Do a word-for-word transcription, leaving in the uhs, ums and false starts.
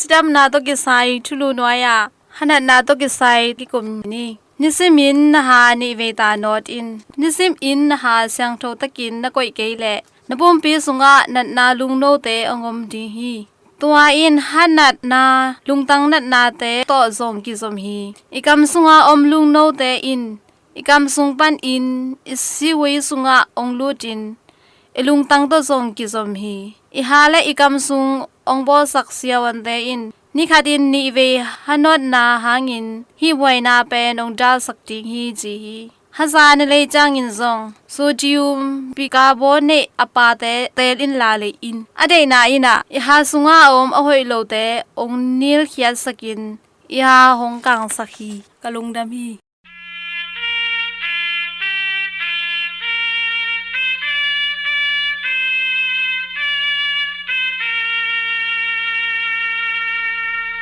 Cidamna tawh kisai thulu nuai-ah hanatna tawh kisai kikum ni. Nisimin na ha nih vei ta nawt in. Nisimin na ha siangtho takin na koih kei leh na pumpi sungah natna lungnote hong om ding hi. Tua in hanatna lungtang natnate tawh zong kizom hi. I kam sunga om lungnote in i kam sung panin i siwei sungah hong lutin i lungtang tawh zong kizom hi. I ha le i kam sung hong bawlsak siavuante in ni khatin nih vei hanawtna hangin hih buaina pen hong dalsak ding hi ci hi. Haza na lei ciangin zong sodium bicarbonate a pate teel in la lei in. A deihna in ah i ha sunga a om a hoih lote hong nilkhiatsakin i ha hong kangsak hi. Ka lungdam hi.